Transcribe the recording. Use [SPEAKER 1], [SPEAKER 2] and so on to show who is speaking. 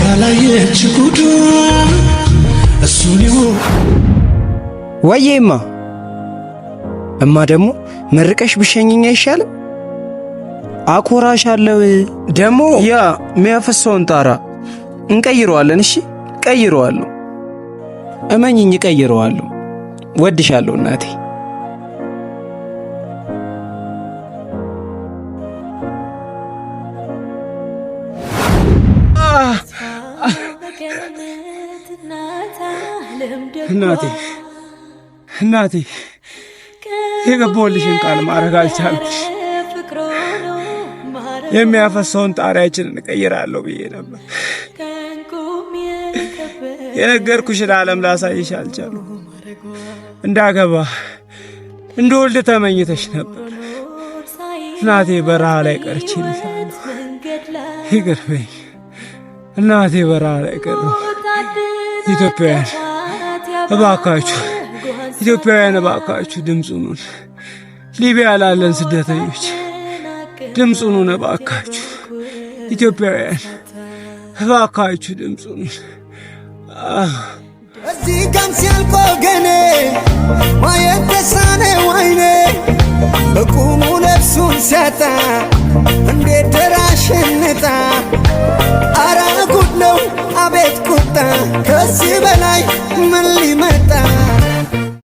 [SPEAKER 1] ካላየች ጉዱን እሱን ይሁን።
[SPEAKER 2] ወዬ እማ፣ እማ ደግሞ መርቀሽ ብሸኝኝ አይሻልም? አኮራሻለሁ። ደግሞ ያ የሚያፈሰውን ጣራ እንቀይረዋለን። እሺ ቀይረዋለሁ፣ እመኝኝ እቀይረዋለሁ። ወድሻለሁ እናቴ።
[SPEAKER 3] እናቴ፣ እናቴ፣ የገባሁልሽን ቃል ማድረግ አልቻልኩሽ። የሚያፈሰውን ጣሪያችንን እቀይራለሁ ብዬ ነበር። የነገርኩሽን ዓለም ላሳይሽ አልቻልኩም። እንዳገባ እንደወልድ ተመኝተሽ ነበር። እናቴ፣ በረሃ ላይ ቀርቼልሻለሁ። ይቅር በይኝ እናቴ፣ በረሃ ላይ ቀረሁ። ኢትዮጵያውያን እባካችሁ፣ ኢትዮጵያውያን እባካችሁ ድምፅ ሁኑን። ሊቢያ ላለን ስደተኞች ድምፅ ሁኑን እባካችሁ። ኢትዮጵያውያን እባካችሁ ድምፅ ሁኑን።
[SPEAKER 1] እዚህ ጋም ሲያልቅ ወገኔ ማየት ተሳነው አይኔ፣ በቁሙ ነፍሱን ሲያጣ እንዴት ደራሽ እንጣ? አረ ጉድ ነው፣ አቤት ቁጣ፣ ከዚህ በላይ ምን ሊመጣ?